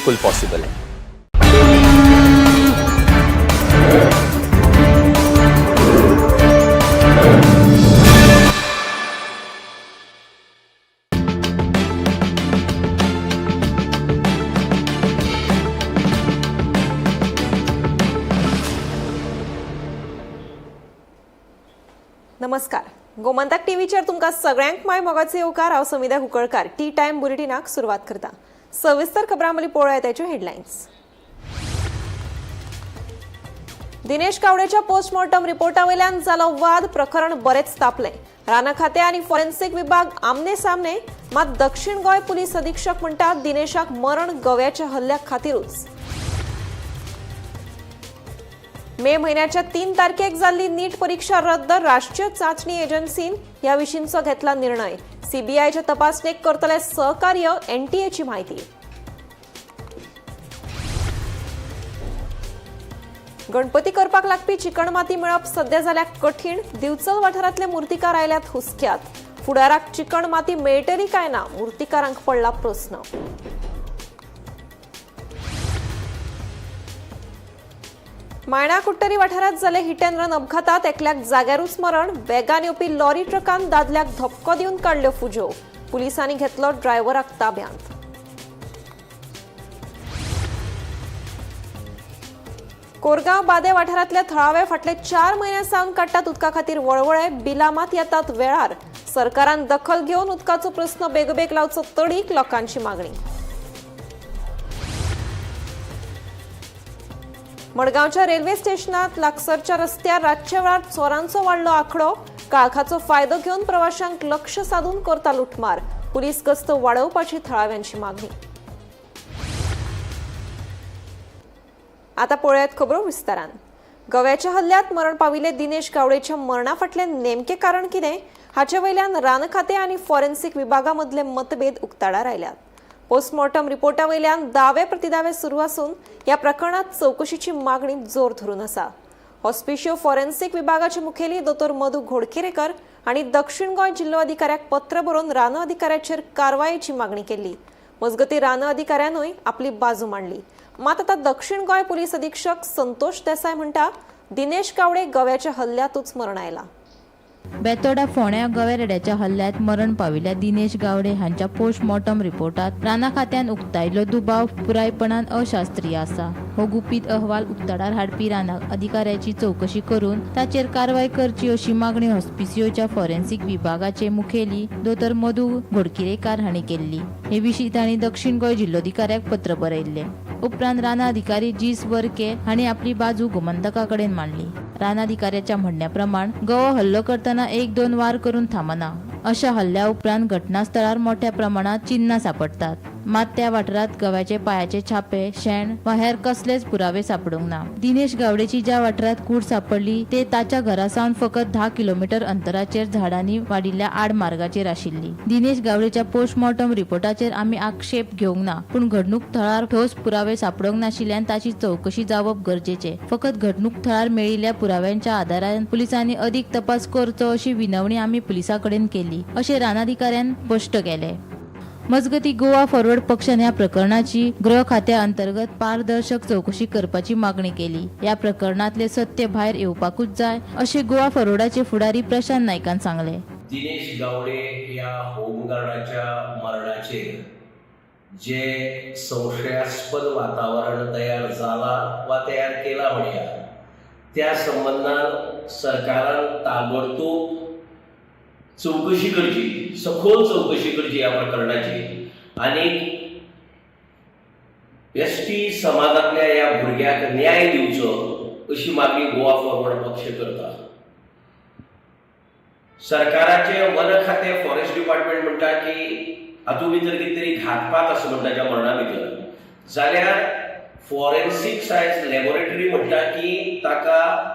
बिल्कुल पॉसिबल है। नमस्कार, गोमंतक टीव्हीचेर तुमकां सगळ्यांक माय मोगाचे येवकार. हांव समिधा कुंकळकार. टी टायम बुलेटिनाक सुरवात करता. सविस्तर खबरां मदीं पळोवया ताच्यो हेडलायन्स. दिनेश गावडेच्या पोस्टमॉर्टम रिपोर्टा वयल्यान जालो वाद. प्रकरण बरेंच तापलें. राना खातें आनी फॉरेन्सिक विभाग आमने सामने. मात दक्षिण गोंय पुलीस अधीक्षक म्हणटात, दिनेशाक मरण गव्याच्या हल्ल्या खातीरूच. मे म्हयन्याच्या 3 तारखेक जाल्ली नीट परीक्षा रद्द. राष्ट्रीय चाचणी एजन्सीन ह्या विशींचो घेतला निर्णय. सीबीआयच्या तपासणेक करतले सहकार्य, एनटीएची माहिती. गणपती करपाक लागपी चिकणमाती मेळप सध्या जाल्या कठीण. दिवचल वाठारांतले मूर्तिकार आयल्यात हुसक्यात. फुडाराक चिकण माती मेळटली काय ना, मूर्तिकारांक पडला प्रस्न. मायणा कुडटरी वाठारांत जाले हिट अँड रन अपघातात एकल्याक जाग्यारूच मरण. वेगान येवपी लॉरी ट्रकान दादल्याक धपको दिवन काडल्यो फुज्यो. पुलिसांनी घेतलो ड्रायव्हराक ताब्यांत. कोरगांव बादे वाठारांतल्या थळावे फाटले 4 म्हयन्यां सावन काडटात उदका खातीर वळवळे. बिलां मात येतात वेळार. सरकारान दखल घेवन उदकाचो प्रस्न बेगोबेग लावचो तडीक, लोकांची मागणी. मडगांवच्या रेल्वे स्टेशनात लागसरच्या रस्त्यार रातच्या वेळार चोरांचो वाडलो आंकडो. काळखाचो फायदो घेवन प्रवाशांक लक्ष सादून करता लुटमार. पुलीस गस्त वाडोवपाची थळाव्यांची मागणी. आता पळयात खबरो विस्तारान. गव्याच्या हल्ल्यात मरण पाविल्ले दिनेश गावडेच्या मरणा फाटलें नेमकें कारण कितें, हाचे वयल्यान रान खातें आनी फॉरेन्सिक विभागा मदले मतभेद उक्ताडार आयल्यात. पोस्टमॉर्टम रिपोर्टा वयल्यान दावे प्रतिदावे सुरू आसून ह्या प्रकरणात चवकशीची मागणी जोर धरून आसा. हॉस्पिशियो फॉरेन्सिक विभागाचे मुखेली दोतोर मधू घोडकिरेकर हांणी दक्षिण गोंय जिल्लो अधिकाऱ्याक पत्र बरोवन रान अधिकाऱ्याचेर कारवायेची मागणी केल्ली. मजगतीं, रान अधिकाऱ्यानूय आपली बाजू मांडली. मात आता दक्षिण गोंय पुलीस अधीक्षक संतोष देसाय म्हणटा, दिनेश गावडे गव्याच्या हल्ल्यातूच मरण आयला. बेतोडा फोंड्या गव्या रेड्याच्या हल्ल्यात मरण पाविल्ल्या दिनेश गावडे हांच्या पोस्टमॉर्टम रिपोर्टात राना खात्यान उक्तायल्लो दुबाव पुरायपणान अशास्त्रीय आसा. हो गुपीत अहवाल उक्ताडार हाडपी राना अधिकाऱ्याची चवकशी करून ताचेर कारवाय करची, अशी मागणी हॉस्पिसियोच्या फॉरेन्सिक विभागाचे मुखेली दोतोर मधू घोडकिरेकार हांणी केल्ली. हे विशीं तांणी दक्षिण गोंय जिल्लोधिकाऱ्याक पत्र बरयल्लें. उपरांत राना अधिकारी जीस वर्के हांणी आपली बाजू गोमंतका कडेन मांडली. रानाधिकाऱ्याच्या म्हणण्या प्रमाण गवो हल्लो करतना एक दोन वार करून थांबना. अशा हल्ल्या उपरांत घटनास्थळार मोठ्या प्रमाणात चिन्हां सापडटात. मात त्या वाठारांत गव्याचे पायाचे छापे, शेण वा हेर कसलेच पुरावे सापडूंक ना. दिनेश गावडेची ज्या वाठारांत कूड सापडली ते ताच्या घरा सावन फकत 10 किलोमिटर अंतराचेर झाडांनी वाडिल्ल्या आड मार्गाचेर आशिल्ली. दिनेश गावडेच्या पोस्टमॉर्टम रिपोर्टाचेर आमी आक्षेप घेवंक ना, पूण घडणूक थळार ठोस पुरावे सापडूंक नाशिल्ल्यान ताची चवकशी जावप गरजेचे. फकत घडणूक थळार मेळिल्ल्या पुराव्यांच्या आदारान पुलिसांनी अदीक तपास करचो, अशी विनवणी आमी पुलिसां कडेन केली, अशें रानाधिकाऱ्यान स्पश्ट केलें. मजगती, गोवा फॉरवर्ड पक्षान ह्या प्रकरणाची गृह खात्या अंतर्गत पारदर्शक चवकशी करपाची मागणी केली. ह्या प्रकरणातले सत्य भायर येवपाकूच जाय, अशें गोवा फॉरवर्डाचे फुडारी प्रशांत नायकान सांगलें. दिनेश गावडे ह्या होमगार्डाच्या मरणाचेर जे संशयास्पद वातावरण तयार जाला वा तयार केला म्हणया, त्या संबंदान सरकारान ताबडतोब चवकशी करची, सखोल चवकशी करची ह्या प्रकरणाची आनी एस टी समाजांतल्या ह्या भुरग्याक न्याय दिवचो, अशी मागणी गोवा फॉरवर्ड पक्ष करता. सरकाराचे वन खातें, फॉरेस्ट डिपार्टमेंट म्हणटा की हातूंत भितर कितें तरी घातपात आसा म्हणटा त्या मरणा भितर, जाल्यार फॉरेन्सीक सायन्स लॅबोरेटरी म्हणटा की ताका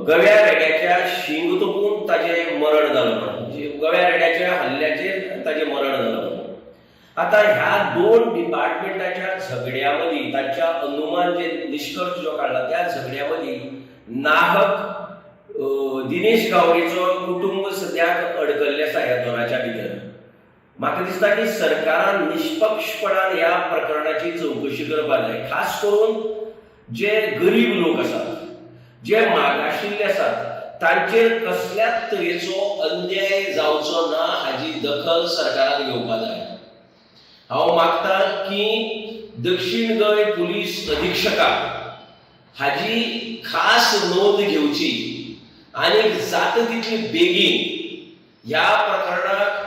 गव्या रेड्याच्या शिंग तोपून ताजें मरण जालां म्हणून, म्हणजे गव्या रेड्याच्या हल्ल्याचेर ताजें मरण जालां म्हणून. आतां ह्या दोन डिपार्टमेंटाच्या झगड्या मदीं, तांच्या अनुमान जे निश्कर्श जो काडला त्या झगड्या मदीं नाहक दिनेश गावडेचो कुटुंब सद्याक अडकल्लें आसा ह्या दोनाच्या भितर. म्हाका दिसता की सरकारान निष्पक्षपणान ह्या प्रकरणाची चवकशी करपाक जाय. खास करून जे गरीब लोक आसात, जे मागाशिल्ले आसात, तांचेर कसल्याच तरेचो अन्याय जावचो ना हाजी दखल सरकारान घेवपाक जाय. हांव मागता की दक्षिण गोंय पुलीस अधीक्षकाक हाजी खास नोंद घेवची आनी जाता तितली बेगीन ह्या प्रकरणाक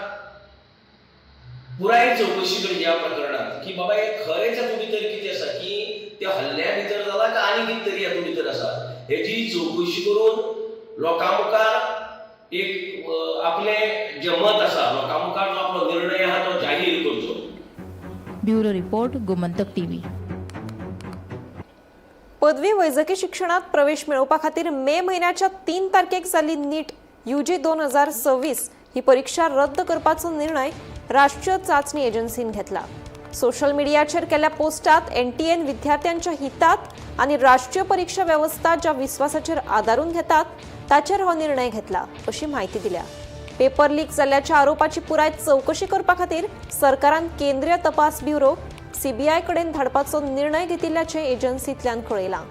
पुराय चवकशी करची. ह्या प्रकरणात की बाबा हे खरेंच हातूंत भितर कितें आसा, की त्या हल्ल्या भितर जाला काय आनी कितें तरी हातूंत भितर आसा, हेजी चवकशी करून लोकां मुखार एक आपलें जें मत आसा, लोकां मुखार जो आपलो निर्णय आहा तो जाहीर करचो. Bureau report, Gomantak TV. पदवी वैजकी शिक्षणात प्रवेश मेळोवपा खातीर मे म्हयन्याच्या 3 तारखेक जाल्ली नीट UG 2026 ही परीक्षा रद्द करपाचो निर्णय राष्ट्रीय चाचणी एजन्सीन घेतला. सोशल मिडियाचेर केल्ल्या पोस्टात NTAन विद्यार्थ्यांच्या हितात आनी राष्ट्रीय परीक्षा वेवस्था ज्या विस्वासाचेर आदारून घेतात ताचेर हो निर्णय घेतला अशी म्हायती दिल्या. पेपर लीक जाल्ल्याच्या आरोपाची पुराय चवकशी करपा खातीर सरकारान केंद्रीय तपास ब्युरो CBI कडेन धाडपाचो निर्णय घेतिल्ल्याचें एजन्सींतल्यान कळयलां.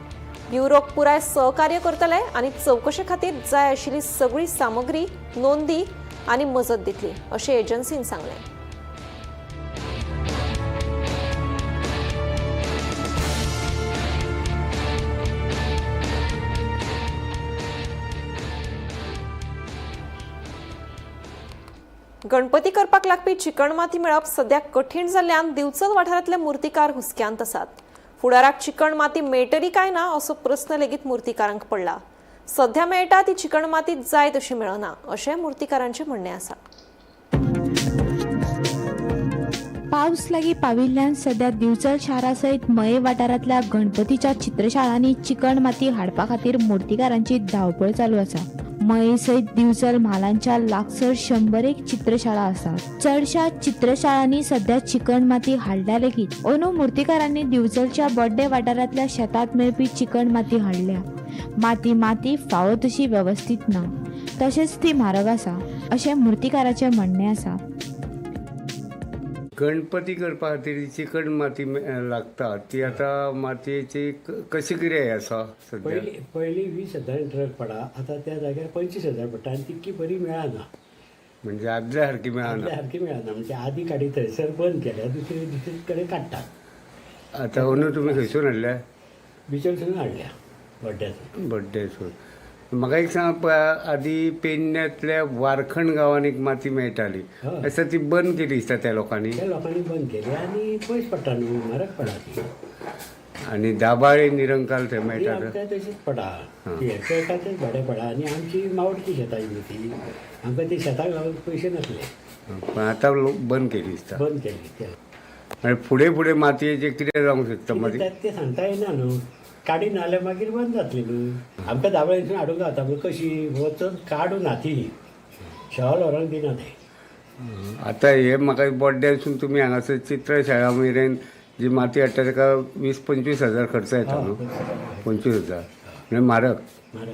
ब्युरोक पुराय सहकार्य करतले आनी चवकशे खातीर जाय आशिल्ली सगळी सामग्री, नोंदी आनी मजत दितली अशें एजन्सीन सांगलें. गणपती करपाक लागपी चिकण माती मेळप सद्या कठीण जाल्ल्यान दिवचल वाठारांतले मुर्तीकार हुस्क्यांत आसात. फुडाराक चिकण माती मेळटली काय ना असो प्रस्न लेगीत मुर्तीकारांक पडला. सध्या मेळटा ती चिकण माती जाय तशी मेळना अशें मुर्तीकारांचें म्हणणें आसा. पावस लागीं पाविल्ल्यान सध्या दिवचल शारा सयत मये वाठारांतल्या गणपतीच्या चित्रशाळांनी चिकण माती हाडपा खातीर मुर्तीकारांची धांवपळ चालू आसा. मये सयत दिवचल म्हालांच्या लागसर 101 चित्रशाळा आसात. चडशा चित्रशाळांनी सध्या चिकण माती हाडल्या लेगीत अंदू मुर्तीकारांनी दिवचलच्या बोड्डे वाठारांतल्या शेतांत मेळपी चिकण माती हाडल्या. माती माती फावो तशी वेवस्थीत ना, तशेंच ती म्हारग आसा अशें मुर्तीकाराचें म्हणणें आसा. गणपती करपा खातीर चिकण माती लागता ती आतां मातयेची कशी कितें आसा सद्या? पयलीं 20,000 ट्रक पडा, आतां त्या जाग्यार 25,000 पडटा आनी तितकी बरी मेळना. म्हणजे आदल्या सारकी मेळना. आदल्या सारकी मेळना. म्हणजे आदी काडी थंयसर बंद केल्या, दुसरे दुसरे कडेन काडटात. आतां अंदू तुमी खंयसून हाडल्या? बिचलसून हाडल्या, बड्ड्यासून. बड्डेसून. म्हाका एक सांग, आदी पेडण्यांतल्या वारखंड गांवान एक माती मेळटाली, आसा ती बंद केली दिसता त्या लोकांनी. त्या लोकांनी बंद केली आनी पयस पडटा न्हू, म्हारग पडा ती. आनी दाबाळे निरंकाल थंय ती मेळटा. आमकां तशीच पडा, ती एकाचेच भाडें पडा. आनी आमची मावडची शेतां न्हू ती, आमकां ती शेताक लागून पयशे नासले. पण आतां लोक बंद केली दिसता. बंद केली त्या. आनी फुडें फुडें मातयेचें कितें जावंक शकता? माती तें सांगता येना न्हू, काडी नाल्यार मागीर बंद जातली न्हू. आमकां दाबळेसून हाडूंक गावता, पूण कशी वचून काडून हाती शॉल व्हरोंक दिना ते. आतां हे म्हाका बोड्ड्यासून तुमी हांगासर चित्रशाळा मेरेन जी माती हाडटा ताका 20-25 हजार खर्च येता न्हू? 25,000 म्हणजे म्हारग. म्हारग.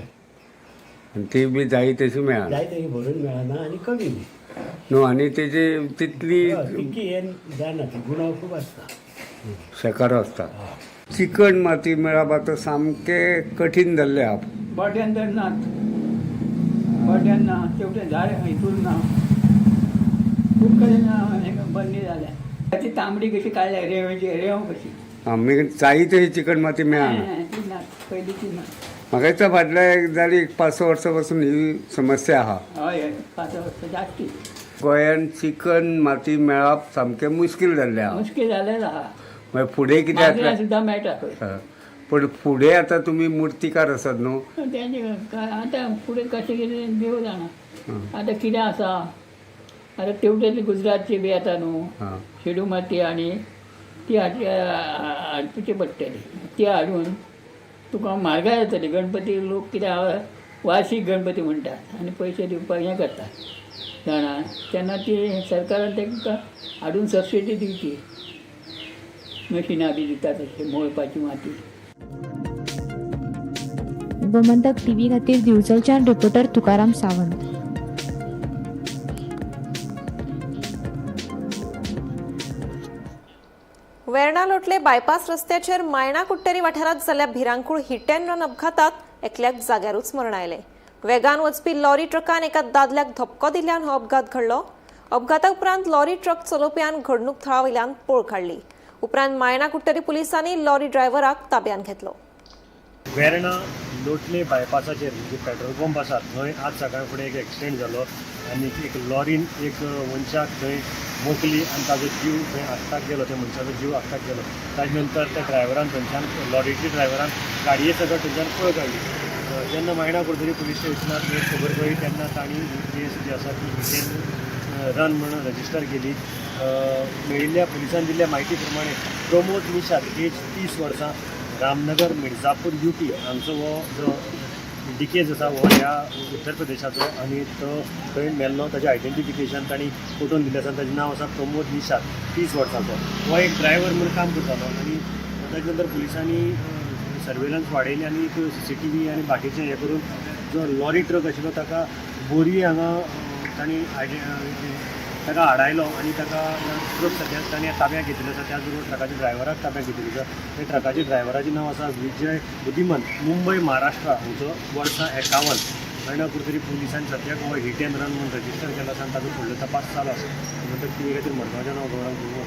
आनी ती बी जायी तशी मेळना. जाय तशी भरून मेळना आनी कमी बी न्हू, आनी तेजी तितली तितकी हें जायना, ती गुणाव खूब आसता. शेकारो आसता. चिकण माती मेळप आतां सामकें कठीण जाल्लें आहा. बोड्ड्यान तर नात, बोड्ड्यान ना, तेवटेन झाड हितून ना, खूब कडेन हें बंदी जाल्या. ती तांबडी कशी काडल्या, रेंवेची रेंव कशी. आमी जायी तशी चिकण माती मेळना. ती ना, पयलींची ना. म्हाका दिसता फाटल्या एक जाली एक 5-6 वर्सां पासून ही समस्या आहा. हय हय, 5 वर्सां जास्ती. गोंयान चिकन माती मेळप सामकें मुश्कील जाल्लें आहा. मुश्कील जालें आहा. मागीर फुडें कितें माजरां जातलें? सुद्दां मेळटा खंय. पण फुडें आतां तुमी मुर्तीकार आसात न्हू? तेंचे आतां फुडें कशें कितें देव जाणा. आतां कितें आसा, आतां तेवटेन गुजरातची बी येता न्हू शेडू माती, आनी ती हाडपाची पडटली. ती हाडून तुका म्हारगाय जातली. गणपती लोक कितें आहा, वार्षीक गणपती म्हणटात आनी पयशे दिवपाक हें करतात जाणा. तेन्ना ती सरकारान तांकां हाडून सबसिडी दिवची, मशिनां बी दिता तशें मोळपाची माती. गोमंतक टीव्ही खातीर दिवचलच्यान रिपोर्टर तुकाराम सावंत. वेर्णा लोटले बायपास रस्त्याचेर मायणा कुट्टेरी वाठारांत जाल्ल्या भिरांकूळ हिट अँड रन अपघातात एकल्याक जाग्यारूच मरण आयलें. वेगान वचपी लॉरी ट्रकान एका दादल्याक धपको दिल्ल्यान हो अपघात घडलो. अपघाता उपरांत लॉरी ट्रक चलोवप्यान घडणूक थळा वयल्यान पळ काडली. उपरांत मायणा कुट्टरी पुलिसांनी लॉरी ड्रायव्हराक ताब्यांत घेतलो. वेर्णा लोटले बायपासाचेर म्हणजे पेट्रोल पंप आसा थंय आज सकाळ फुडें एक एक्सिडेंट जालो आनी एक लॉरीन एक मनशाक थंय मोखली आनी ताजो जीव थंय आक्ताक गेलो, त्या मनशाचो जीव आक्ताक गेलो. ताजे नंतर त्या ड्रायव्हरान थंयच्यान लॉरीच्या ड्रायव्हरान गाडये सकट थंयच्यान पळ काडली. जेन्ना मायणा कुडतरी पुलीस स्टेशनार ही खबर कळ्ळी तेन्ना तांणी ही केस जी आसा ती हिट एंड रन म्हणून रजिस्टर केली. मेळिल्ल्या पुलिसान दिल्ल्या म्हायती प्रमाणे प्रमोद निषाद, एज 30 वर्सां, रामनगर मिर्जापूर UP हांगचो हो जो डिकेज आसा हो ह्या उत्तर प्रदेशाचो आनी तो थंय मेल्लो. ताजें आयडेंटिफिकेशन तांणी फोटोन दिल्लें आसा. ताजें नांव आसा प्रमोद निषाद, 30 वर्सांचो. हो एक ड्रायव्हर म्हणून काम करतालो आनी ताजे नंतर पुलिसांनी सर्वेलन्स वाडयली आनी एक CCTV आनी बाकीचें हें करून जो लॉरी ट्रक आशिल्लो ताका बोरये हांगा तांणी ताका आडायलो आनी ताका ट्रक सद्या तांणी ताब्यात घेतिल्लो आसा. त्याच बरोबर ट्रकाच्या ड्रायव्हराक ताब्यात घेतिल्लो आसा. त्या ट्रकाच्या ड्रायव्हराचें नांव आसा विजय बुद्धिमन, मुंबय महाराष्ट्र हांगचो, वर्सां 51. मायणा कुडतरी पुलिसांनी सद्याक हो हिट एंड रन म्हणून रजिस्टर केला आसा आनी ताजो फुडलो तपास चालू आसा. म्हणटकच ती खातीर मडगांवच्या नांव गौरांग करून.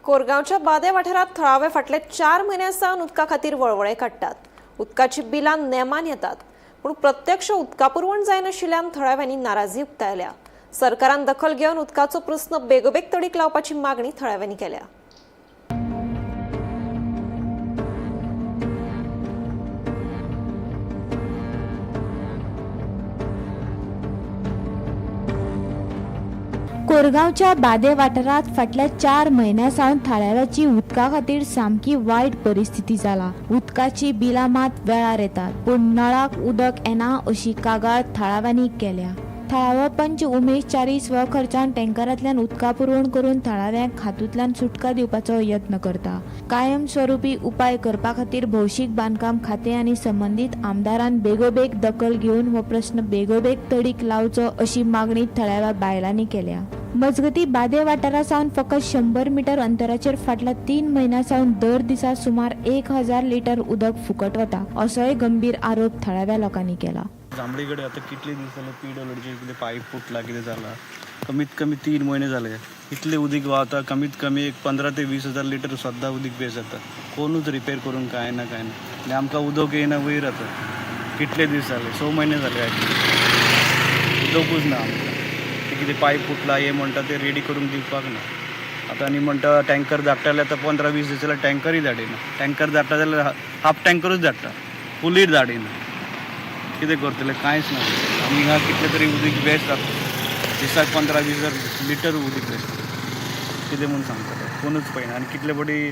कोरगांवच्या बादे वाठारांत थळावे फाटले 4 म्हयन्यां सावन उदका खातीर वळवळे काडटात. उदकाची बिलां नेमान येतात, पूण प्रत्यक्ष उदका पुरवण जायनाशिल्ल्यान थळाव्यांनी नाराजी उक्तायल्या. सरकारान दखल घेवन उदकाचो प्रस्न बेगोबेग तडीक लावपाची मागणी थळाव्यांनी केल्या. कोरगांवच्या बादे वाठारांत फाटल्या 4 म्हयन्यां सावन थळाव्याची उदका खातीर सामकी वायट परिस्थिती जाला. उदकाची बिलां मात वेळार येतात, पूण नळाक उदक येना अशी कागाळ थळाव्यांनी केल्या. थळावो पंच उमेश च्यारी स्वखर्चान टँकरांतल्यान उदका पुरवण करून थळाव्यांक हातूंतल्यान सुटका दिवपाचो यत्न करता. कायमस्वरूपी उपाय करपा खातीर भौशीक बांदकाम खातें आनी संबंदीत आमदारान बेगोबेग दखल घेवन हो प्रस्न बेगोबेग तडीक लावचो अशी मागणी थळाव्या बायलांनी केल्या. मजगती बादे वाठारा सावन फकत 100 मिटर अंतराचेर फाटल्या 3 म्हयन्यां सावन दर दिसा सुमार 1000 लिटर उदक फुकट वता असोय गंभीर आरोप थळाव्या लोकांनी केला. जांभळी कडेन आतां कितले दीस जाले PWD कितें पायप फुटला कितें जाला, कमीत कमी 3 म्हयने जाले. इतलें उदीक व्हांवता, कमीत कमी एक 15 ते 20 हजार लिटर सद्दां उदीक वेस्ट जाता. कोणूच रिपेर करूंक कांय ना कांय ना आनी आमकां उदक येयना वयर. आतां कितले दीस जाले, 6 म्हयने जाले उदकूच ना आमकां. ते कितें पायप फुटला हे म्हणटा ते रेडी करूंक दिवपाक ना आतां. आनी म्हणटा टँकर धाडटा जाल्यार आतां 15-20 दीस जाल्यार टँकरूय धाडिना. टँकर धाडटा जाल्यार हाफ टँकरूच धाडटा, फुलूय धाडिना. कितें करतले कांयच ना. आमी हिंगा कितले तरी उदीक वेस्ट जाता दिसाक, 15-20 हजार लिटर उदीक वेस्ट जाता. कितें म्हूण सांगतले, कोणूच पळयना. आनी कितले फावटी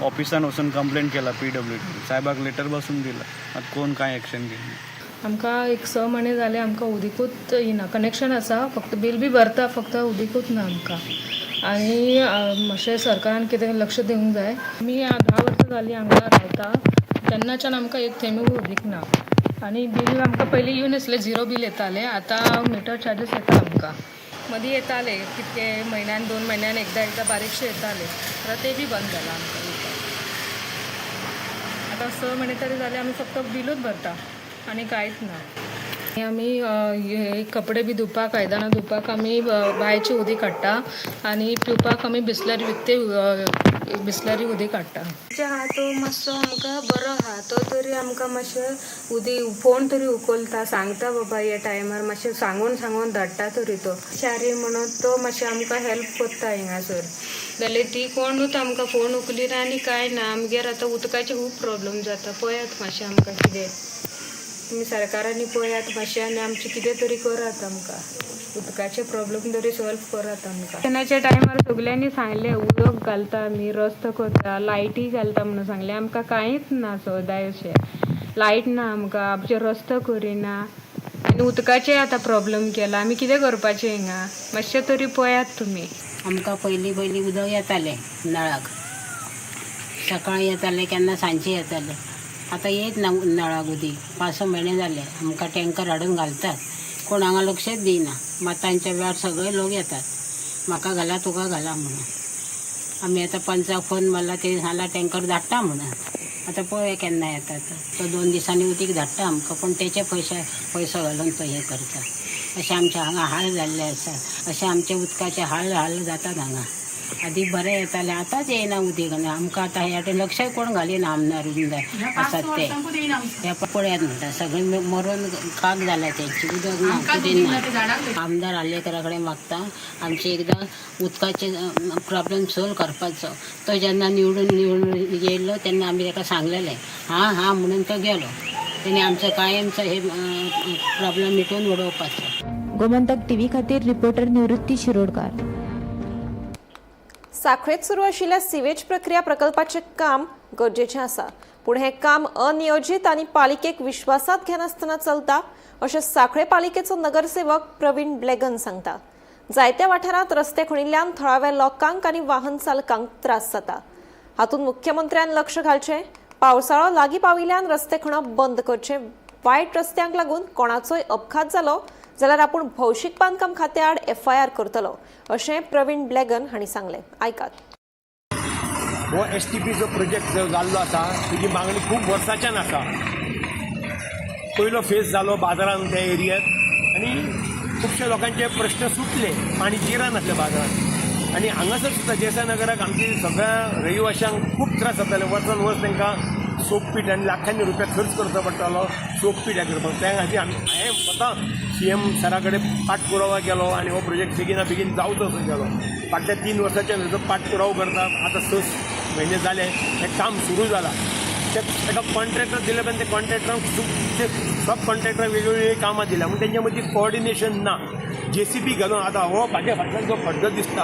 ऑफिसान वचून कंप्लेन केला, PWD सायबाक लेटर बसून दिला, मात कोण कांय एक्शन घेयना. आमकां एक 6 म्हयने जाले आमकां उदीकूच येना. कनेक्शन आसा, फक्त बील बी भरता, फक्त उदीकूच ना आमकां. आनी मातशें सरकारान कितें लक्ष दिवंक जाय. आमी 10 वर्सां जालीं हांगा रावता, तेन्नाच्यान आमकां एक थेंबूय उदीक ना. आनी बील आमकां पयलीं येवन आसलें, झिरो बील येतालें. आतां मिटर चार्जीस येता आमकां. मदीं येताले कितके म्हयन्यान, 2 म्हयन्यान एकदां एकदां बारीकशें येतालें. आतां तें बी बंद जालां आमकां येवपाक. आतां 6 म्हयने तरी जाले आमी फक्त बिलूच भरता आनी कांयच ना. आमी हे कपडे बी धुवपाक, आयदनां धुवपाक आमी बांयचें उदीक हाडटा आनी पिवपाक आमी बिसलरी विकते बिसलरी उदीक हाडटा. आहा तो मातसो आमकां बरो आहा, तो तरी आमकां मातशें उदीक फोन तरी उखलता, सांगता बाबा ह्या टायमार, मातशें सांगून सांगून धाडटा तरी. तो च्यारी म्हणून तो मातशें आमकां हेल्प करता हिंगासर. जाल्यार ती कोणूच आमकां फोन उखलिना आनी कांय ना. आमगेर आतां उदकाचे खूब प्रॉब्लम जाता. पळयात मातशें आमकां कितें तुमी सरकारांनी पळयात मातशें आनी आमचें कितें तरी करात, आमकां उदकाचे प्रॉब्लम तरी सॉल्व करात आमकां. तेन्नाच्या टायमार सगल्यांनी सांगलें उदक घालता आमी, रस्तो करता, लायटी घालता म्हणून सांगलें. आमकां कांयच ना, सदांय अशें लायट ना आमकां, आमचे रस्तो करिना आनी उदकाचे आतां प्रॉब्लम केला. आमी कितें करपाचें हिंगा, मातशें तरी पळयात तुमी. आमकां पयलीं पयलीं उदक येतालें नळाक, सकाळीं येतालें, केन्ना सांजचें येतालें. आतां येत ना नळाक उदीक, 5-6 म्हयने जाले. आमकां टँकर हाडून घालतात, कोण हांगा लक्षच दिना. मात तांच्या वेळार सगळे लोक येतात, म्हाका घाला तुका घाला म्हणून. आमी आतां पंचाक फोन मारला, तेणी सांगला टँकर धाडटा म्हणून. आतां पळोवया केन्ना येता तो. तो 2 दिसांनी उदीक धाडटा आमकां, पूण तेचे पयसो घालून तो हें करता. अशें आमचे हांगा हाल जाल्ले आसा. अशें आमचे उदकाचे हाल हाल जातात हांगा. आदी बरें येतालें, आतांच येयना उदीक. आनी आमकां आतां ह्या लक्षय कोण घालिना आमदार उमदार आसात ते. हे पळयात म्हणटा सगळें मरून खाक जाल्या तेंची, उदक ना, कितें ना. आमदार आर्लेकरा कडेन मागता आमचे एकदां उदकाचे प्रॉब्लेम सोल्व करपाचो. तो जेन्ना निवडून निवडून येयलो तेन्ना आमी ताका सांगलेलें, हां हां म्हणून तो गेलो. तेणी आमचो कायमचो हे प्रॉब्लेम मिटोवन उडोवपाचो. गोमंतक टीव्ही खातीर रिपोर्टर निवृत्ती शिरोडकार. साखळेत सुरू आशिल्ल्या सिवेज प्रक्रिया प्रकल्पाचें काम गरजेचें आसा, पूण हें काम अनियोजीत आनी पालिकेक विश्वासात घेनासतना चलता अशें साखळे पालिकेचो नगरसेवक प्रवीण ब्लेगन सांगता. जायत्या वाठारांत रस्ते खणिल्ल्यान थळाव्या लोकांक आनी वाहन चालकांक त्रास जाता. हातूंत मुख्यमंत्र्यान लक्ष घालचें. पावसाळो लागीं पाविल्ल्यान रस्ते खणप बंद करचें. वायट रस्त्यांक लागून कोणाचोय अपघात जालो जाल्यार आपूण भौशीक बांदकाम खात्या आड एफआयआर करतलो अशें प्रवीण ब्लेगन हांणी सांगलें. आयकात. हो एसटीपीचो प्रोजेक्ट जो जाल्लो आसा तेजी मागणी खूब वर्साच्यान आसा. पयलो फेज जालो बाजारान त्या एरियात आनी खुबशे लोकांचे प्रश्न सुटले, पाणी जिरनासलें बाजारान. आनी हांगासर सुद्दां देसाय नगराक आमची सगळ्या रहिवाशांक खूब त्रास जाताले. वर्सान वर्स तांकां सोपपीठ आनी लाखांनी रुपया खर्च करचो पडटालो सोपपीठ हें करपाक. त्या खातीर आमी हांवें स्वता सीएम सरा कडेन पाठपुरावा केलो आनी हो प्रोजेक्ट बेगिना बेगीन जावचो असो केलो. फाटल्या 3 वर्साच्यान हेजो पाठपुरावो करता आतां 6 म्हयने जाले हें काम सुरू जालां. ते एका कॉन्ट्रॅक्टर दिले पण ते कॉन्ट्रॅक्टरांक ते सब कॉन्ट्रॅक्टरांक वेगवेगळीं कामां दिल्या म्हूण तेंच्या मदीं कोऑर्डिनेशन ना. जेसीबी घालून आतां हो म्हाज्या फाटल्यान जो खड्डो दिसता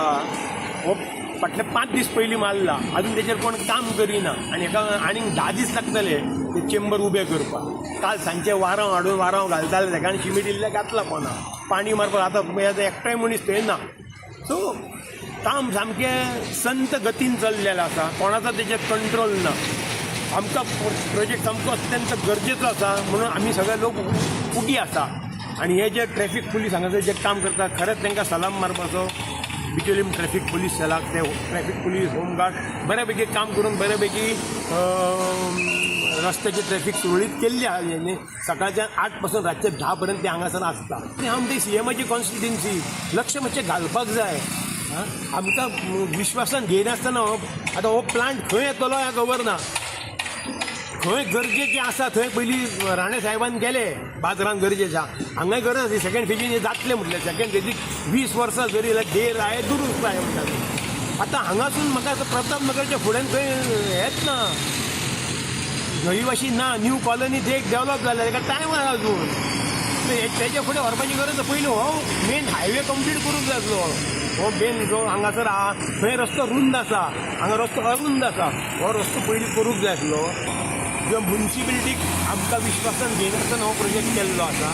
हो फाटले 5 दीस पयलीं मारला, अजून तेचेर कोण काम करिना. आनी हेका आनीक 10 दीस लागतले ते चेंबर उबे करपाक. काल सांजचे वारांव हाडून वारांव घालताले तेका आनी शिमीट इल्लें घातलां पोना पाणी मारपाक. आतां एकटाय मनीस थंय ना. सो काम सामकें संत गतीन चल्लेलें आसा, कोणाचो तेचेर कंट्रोल ना. आमकां प्रोजेक्ट सामको अत्यंत गरजेचो आसा म्हणून आमी सगळे लोक उगी आसा. आनी हे जे ट्रॅफीक पुलीस हांगासर जे काम करता खरेंच तांकां सलाम मारपाचो. बिचोलीम ट्रॅफीक पुलीस सेलाक ते ट्रॅफीक पुलीस होमगार्ड बऱ्यापैकी काम करून बऱ्यापैकी रस्त्याची ट्रॅफीक सुरळीत केल्ली आहा. सकाळच्या 8 पासून रातचे 10 पर्यंत ते हांगासर आसता. आनी हांव म्हणटा सीएमाची कॉन्स्टिट्युन्सी लक्ष मातशें घालपाक जाय. आमकां विश्वासान घेयनासतना आतां हो प्लांट खंय येतलो हें खबर ना. खंय गरजेचें आसा थंय पयलीं राणे साहेबान गेले बाजारान गरजेचें आसा, हांगाय गरज आसा. सेकंड फेजीन जातलें म्हटलें, सेकंड फेजीक 20 वर्सां जरी जाल्यार देर आहे दुरुस्त आहे म्हणटात. आतां हांगासून म्हाका आतां प्रताप नगरच्या फुड्यान खंय हेंच ना, रहिवाशी ना. न्यू कॉलनी देख डेवलप जाल्या ताका टायम आसा अजून, तेच्या फुडें व्हरपाची गरज ना. पयलीं हो मेन हायवे कंप्लीट करूंक जाय आसलो. हो मेन जो हांगासर आहा थंय रस्तो रुंद आसा, हांगा रस्तो अरुंद आसा, हो रस्तो पयलीं करूंक जाय आसलो. किंवा मुन्सिपेलिटीक आमकां विश्वासान घेयनासतना हो प्रोजेक्ट केल्लो आसा.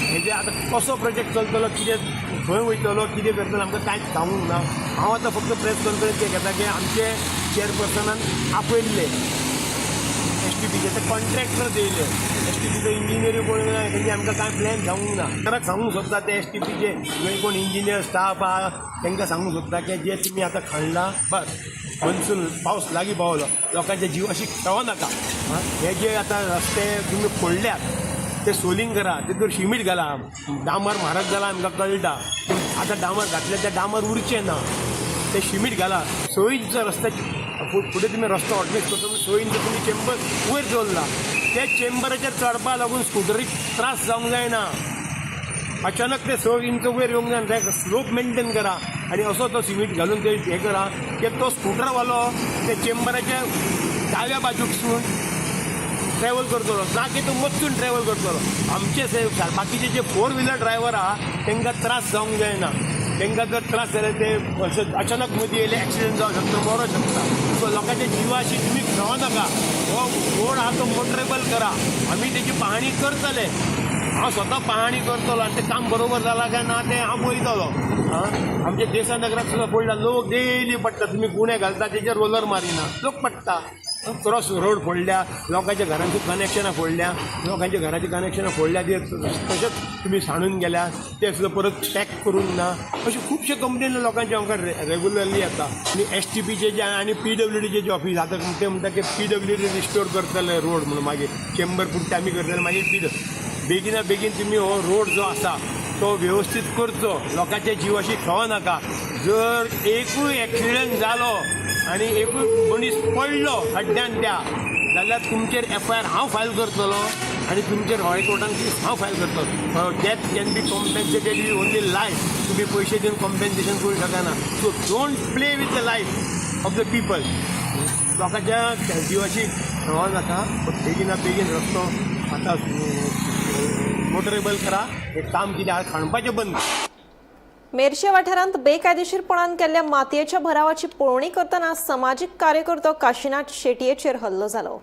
हेजे आतां कसो प्रोजेक्ट चलतलो, कितें खंय वयतलो, कितें करतलो आमकां कांयच सांगूंक ना. हांव आतां फक्त प्रेस कॉन्फरन्स घेता की आमचे चेअरपर्सनान आपयल्ले एसटीपीचे ते कॉन्ट्रॅक्टर येयले, एसटीपीचो इंजिनियर कोण ना, तेंचे आमकां कांय प्लॅन सांगूंक ना. परत सांगूंक सोदता ते एसटीपीचे जे कोण इंजिनियर स्टाफ आहा तांकां सांगूंक सोदता की जे तुमी आतां खणला बस, मनसून पावस लागीं पावलो, लोकांच्या जिवाशी खेळो नाका. हे जे आतां रस्ते तुमी फोडल्यात ते सोलिंग करा, तितूर शिमीट घाला. डांबर म्हारग जाला आमकां कळटा, पूण आतां डांबर घातले ते डांबर उरचें ना, ते शिमीट घाला. 6 इंच रस्त्याचे फुडें तुमी रस्तो हॉटमिक्स करता, 6 इंच तुमी चेंबर वयर दवरला, त्या चेंबराचेर चडपाक लागून स्कुटरीक त्रास जावंक जायना. अचानक ते 6 इंच वयर येवंक जायना, ते स्लोप मेंटेन करा आनी असो तो सिमीट घालून ते हें करा की तो स्कुटरवालो ते चेंबराच्या दाव्या बाजूकसून ट्रॅवल करतलो, ना की तो मदसून ट्रॅवल करतलो. आमचे बाकीचे जे 4 व्हिलर ड्रायव्हर आहा तांकां त्रास जावंक जायना. तांकां जर त्रास जाले ते अचानक मदीं येयले एक्सिडंट जावंक शकता, मरोंक शकता. सो लोकांच्या जिवाशी तुमी खेळो नाका. हो रोड आहा तो मोटरेबल करा, आमी तेजी पाहणी करतले. हांव स्वता पाहणी करतलो आनी तें काम बरोबर जालां काय ना तें हांव पळयतलो. आमच्या देसाय नगरात सुद्दां पडला, लोक डेली पडटा. तुमी गुणे घालता तेजेर रोलर मारिना, लोक पडटा. क्रॉस रोड फोडल्या, लोकांच्या घरांची कनेक्शनां फोडल्या, लोकांच्या घराची कनेक्शनां फोडल्या, ते तशेंच तुमी सांडून गेल्या, ते सुद्दां परत पॅक करूंक ना. अशे खुबशे कंप्लेन लोकांचे आमकां रेगुलरली येता. आनी एस टी पीचे जे आनी पी डब्ल्यू डीचे जे ऑफीस आतां ते म्हणटा की पी डब्ल्यू डी रिस्टोर करतले रोड म्हणून, मागीर चेंबर पुरते आमी करतले, मागीर पी बेगिना बेगीन तुमी हो रोड जो आसा तो व्यवस्थीत करचो, लोकांच्या जिवाशी खेळो नाका. जर एकूय एक्सिडंट जालो आनी एकूय मनीस पडलो खड्ड्यान त्या, जाल्यार तुमचेर एफ I R हांव फायल करतलो आनी तुमचेर हय कोर्टान केस हांव फायल करतलो. Death can be compensated with only life. तुमी पयशे दिवन कॉम्पेन्सेशन करूं शकना. So don't play with the life of the people. लोकांच्या जिवाशी खेळो नाका. बेगिना बेगीन रस्तो आतां मोटरेबल करा, हें काम कितें आहा खणपाचें बंद. मेरशे वाठारांत बेकायदेशीरपणान केल्ल्या मातयेच्या भरावाची पळोवणी करतना समाजीक कार्यकर्तो काशीनाथ शेटयेचेर हल्लो जालो.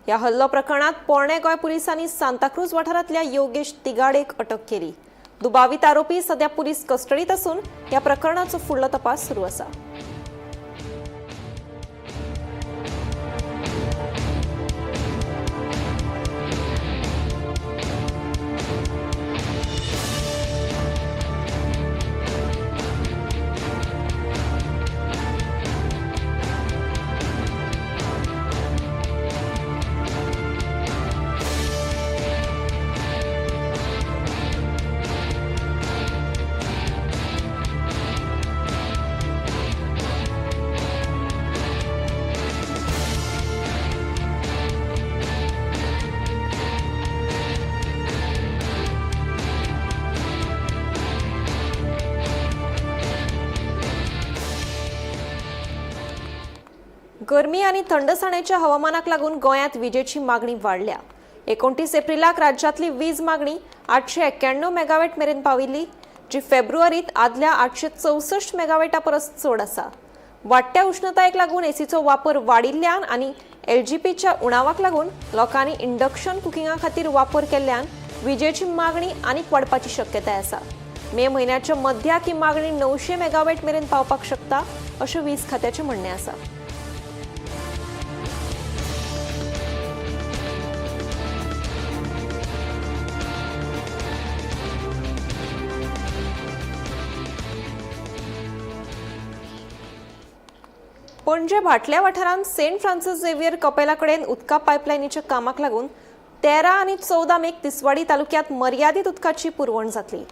ह्या हल्लो प्रकरणात पोरणे गोंय पुलिसांनी सांताक्रूज वाठारांतल्या योगेश तिगाडेक अटक केली. दुबावीत आरोपी सध्या पुलीस कस्टडीत असून ह्या प्रकरणाचो फुडलो तपास सुरू आसा. गरमी आनी थंडसाणेच्या हवामानाक लागून गोंयांत विजेची मागणी वाडल्या. 29 एप्रिलाक राज्यांतली वीज मागणी 891 मेगावॅट मेरेन पाविल्ली, जी फेब्रुवारीत आदल्या 864 मेगावॅटा परस चड आसा. वाडट्या उश्णतायेक लागून एसीचो वापर वाडिल्ल्यान आनी एलजीपीच्या उणावाक लागून लोकांनी इंडक्शन कुकिंगा खातीर वापर केल्ल्यान विजेची मागणी आनीक वाडपाची शक्यताय आसा. मे म्हयन्याच्या मध्याक ही मागणी 900 मेगावॅट मेरेन पावपाक शकता अशें वीज खात्याचें म्हणणें आसा. पणजे भाटल्या वाठारांत सेंट फ्रान्सिस झेवियर कपेला कडेन उदका पायपलायनीच्या कामाक लागून 13 आनी 14 मेक तिसवाडी तालुक्यात मर्यादीत उदकाची पुरवण जातली.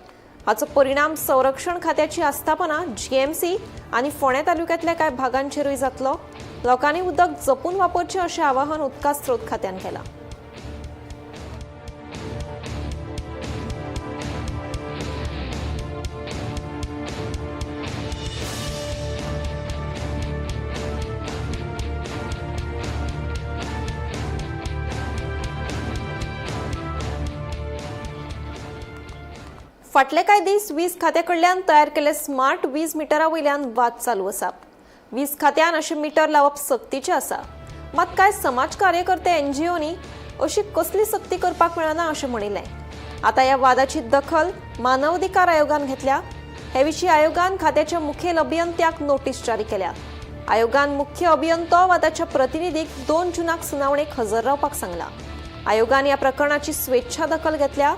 हाचो परिणाम संरक्षण खात्याची आस्थापना जीएमसी आनी फोंडें तालुक्यांतल्या कांय भागांचेरूय जातलो. लोकांनी उदक जपून वापरचें अशें आवाहन उदका स्रोत खात्यान केलां. फाटले कांय दीस वीज खात्या कडल्यान तयार केल्ले स्मार्ट वीज मिटरा वयल्यान वाद चालू आसा. वीज खात्यान अशें मिटर लावप सक्तीचें आसा, मात कांय समाज कार्यकर्ते एनजीओनी अशी कसली सक्ती करपाक मेळना अशें म्हणिल्लें. आतां ह्या वादाची दखल मानवाधिकार आयोगान घेतल्या. हे विशीं आयोगान खात्याच्या मुखेल अभियंत्याक नोटीस जारी केल्या. आयोगान मुख्य अभियंतो वा ताच्या प्रतिनिधीक 2 जूनाक सुनावणेक हजर रावपाक सांगलां. आयोगान ह्या प्रकरणाची स्वेच्छा दखल घेतल्या.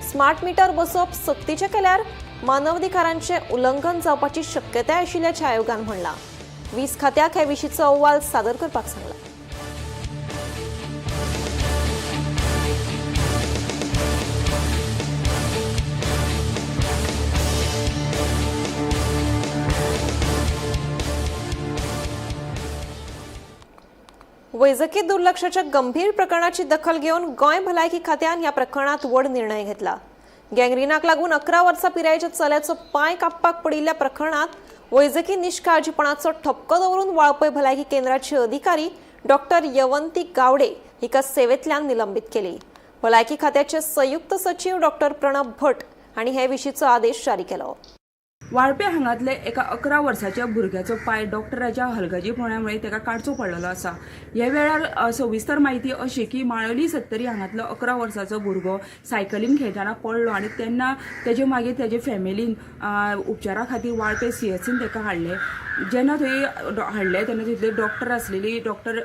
स्मार्ट मीटर बसोवप सक्तीचें केल्यार मानवाधिकारांचें उल्लंघन जावपाची शक्यताय आशिल्ल्याचें आयोगान म्हणलां. वीज खात्याक हे विशींचो अहवाल सादर करपाक सांगला. वैजकी दुर्लक्षाच्या गंभीर प्रकरणाची दखल घेवन गोंय भलायकी खात्यान ह्या प्रकरणात व्हड निर्णय घेतला. गँग्रिनाक लागून 11 वर्सां पिरायेच्या चल्याचो पांय कापपाक पडिल्ल्या प्रकरणात वैजकी निश्काळजीपणाचो ठपको दवरून वाळपय भलायकी केंद्राची अधिकारी डॉक्टर यवंती गावडे हिका सेवेंतल्यान निलंबीत केली. भलायकी खात्याचे संयुक्त सचीव डॉक्टर प्रणब भट हांणी हे विशींचो आदेश जारी केलो. वाळपे हांगांतले एका 11 वर्साच्या भुरग्याचो पांय डॉक्टराच्या हलगर्जीपणामुळे ताका काडचो पडलेलो आसा. ह्या वेळार सविस्तर म्हायती अशी की माळोली सत्तरी हांगांतलो 11 वर्साचो भुरगो सायकलीन खेळटना पडलो आनी तेन्ना तेजे मागीर तेजे फॅमिलीन उपचारा खातीर वाळपे सीएचसीन ताका हाडलें. जेन्ना थंय हाडले तेन्ना तितले डॉक्टर आसलेली डॉक्टर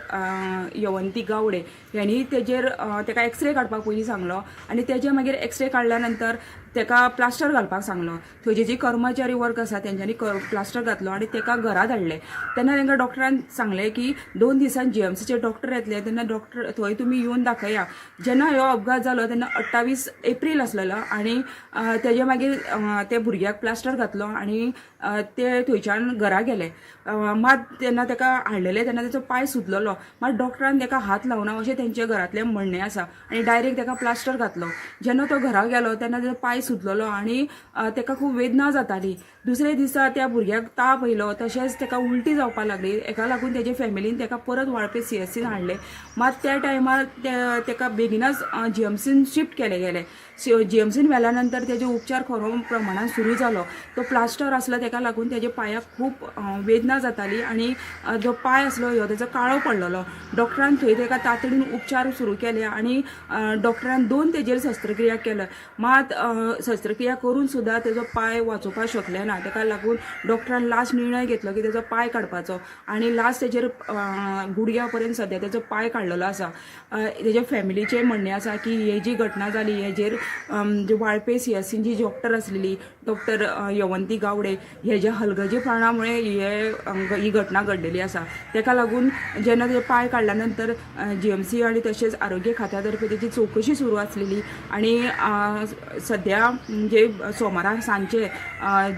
यवंती गावडे ह्यांनी तेजेर तेका एक्सरे काडपाक पयलीं सांगलो आनी तेजे मागीर एक्सरे काडल्या नंतर तेका प्लास्टर घालपाक सांगलो. थंयचे जी कर्मचारी वर्ग आसा तेंच्यांनी प्लास्टर घातलो आनी तेका घरा धाडले. तेन्ना तेंकां डॉक्टरान सांगलें की 2 दिसान जीएमसीचे डॉक्टर येतले तेन्ना डॉक्टर थंय तुमी येवन दाखया. जेन्ना हो अपघात जालो तेन्ना 28 एप्रील आसलेलो आनी तेजे मागीर ते भुरग्याक प्लास्टर घातलो आनी ते थंयच्यान घरा गेले. मात तेन्ना तेका हाडलेले तेन्ना तेचो पांय सुजलेलो, मात डॉक्टरान तेका हात लावना अशें तेंच्या घरांतलें म्हणणें आसा आनी डायरेक्ट तेका प्लास्टर घातलो. जेन्ना तो घरा गेलो तेन्ना तेजो पांय सुजलेलो आनी तेका खूब वेदना जाताली. दुसरे दिसा त्या भुरग्याक ताप येयलो, तशेंच तेका उलटी जावपाक लागली. हेका लागून तेजे फॅमिलीन तेका परत वाळपे सीएससीन हाडलें. मात त्या टायमार तेका बेगिनच जीएमसीन शिफ्ट केले गेले. जीएमसीन व्हेल्या नंतर तेजे उपचार खरो प्रमाणान सुरू जालो. तो प्लास्टर आसलो तेका लागून तेजे पांयाक खूब वेदना जाताली आनी जो पांय आसलो ह्यो तेजो काळो पडलेलो. डॉक्टरान थंय तेका तातडीन उपचार सुरू केले आनी डॉक्टरान 2 तेजेर शस्त्रक्रिया केले. मात शस्त्रक्रिया करून सुद्दां तेजो पांय वाचोवपाक शकले ना. तेका लागून डॉक्टरान लास्ट निर्णय घेतलो की तेजो पांय काडपाचो आनी लास्ट तेजेर गुडघ्या पर्यंत सद्या तेजो पांय काडलेलो आसा. तेजे फॅमिलीचें म्हणणें आसा की ही जी घटना जाली हेजेर जे वाळपे सीएससीन जी डॉक्टर आसलेली डॉक्टर यवंती गावडे हेज्या हलगर्जीपणा मुळे ही घटना घडलेली आसा. तेका लागून जेन्ना ते पांय काडल्या नंतर जीएमसी आनी तशेंच आरोग्य खात्या तर्फे तेजी चवकशी सुरू आसलेली आनी सद्या जे सोमारा सांजचे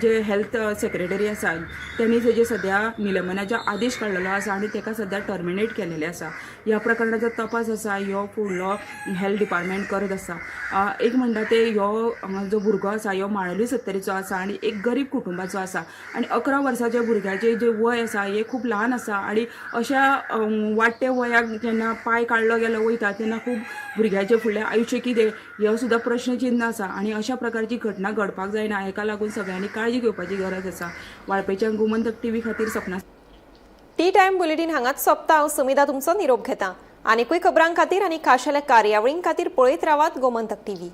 जे हेल्थ सेक्रेटरी आसा तेणी तेजे सद्या निलंबनाचो आदेश काडलेलो आसा आनी तेका सद्या टर्मिनेट केलेलें आसा. ह्या प्रकरणाचो तपास आसा ह्यो फुडलो हेल्थ डिपार्टमेंट करत आसा. एक म्हणटा ते ह्यो जो भुरगो आसा ह्यो माळोली सत्तरीचो आसा आनी एक गरीब कुटुंबाचो आसा आनी 11 वर्साच्या भुरग्याचें जें वय आसा हें खूब ल्हान आसा आनी अशा वाडटे वयाक जेन्ना पांय काडलो गेलो वयता तेन्ना खूब भुरग्याचें फुडलें आयुश्य कितें हो सुद्दां प्रश्नचिन्न आसा आनी अशा प्रकारची घटना घडपाक जायना. हेका लागून सगळ्यांनी काळजी घेवपाची गरज आसा. वाळपयच्या गोमंतक टीव्ही खातीर सपना. टी टायम बुलेटीन हांगाच सोंपता. हांव सुमिधा तुमचो निरोप घेता. आनीकूय खबरां खातीर आनी खाशेल्या कार्यावळीं खातीर पळयत रावात गोमंतक टीव्ही.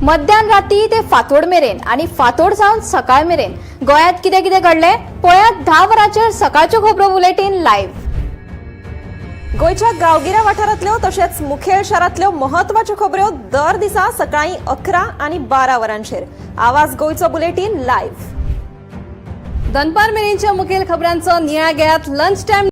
मध्यान राती ते फांतोड मेरेन आणि फांतोड जावन सकाळ मेरेन गोंयांत कितें कितें घडलें पळयात 10 वरांचेर सकाळच्यो खबरो बुलेटीन लायव्ह. गोंयच्या गांवगिऱ्या वाठारांतल्यो तशेंच मुखेल शारांतल्यो म्हत्वाच्यो खबऱ्यो दर दिसा सकाळीं 11 आनी 12 वरांचेर आवाज गोंयचो बुलेटीन लायव्ह. दनपार मेरेनच्या मुखेल खबरांचो नियाळ घेयात लंच टायम.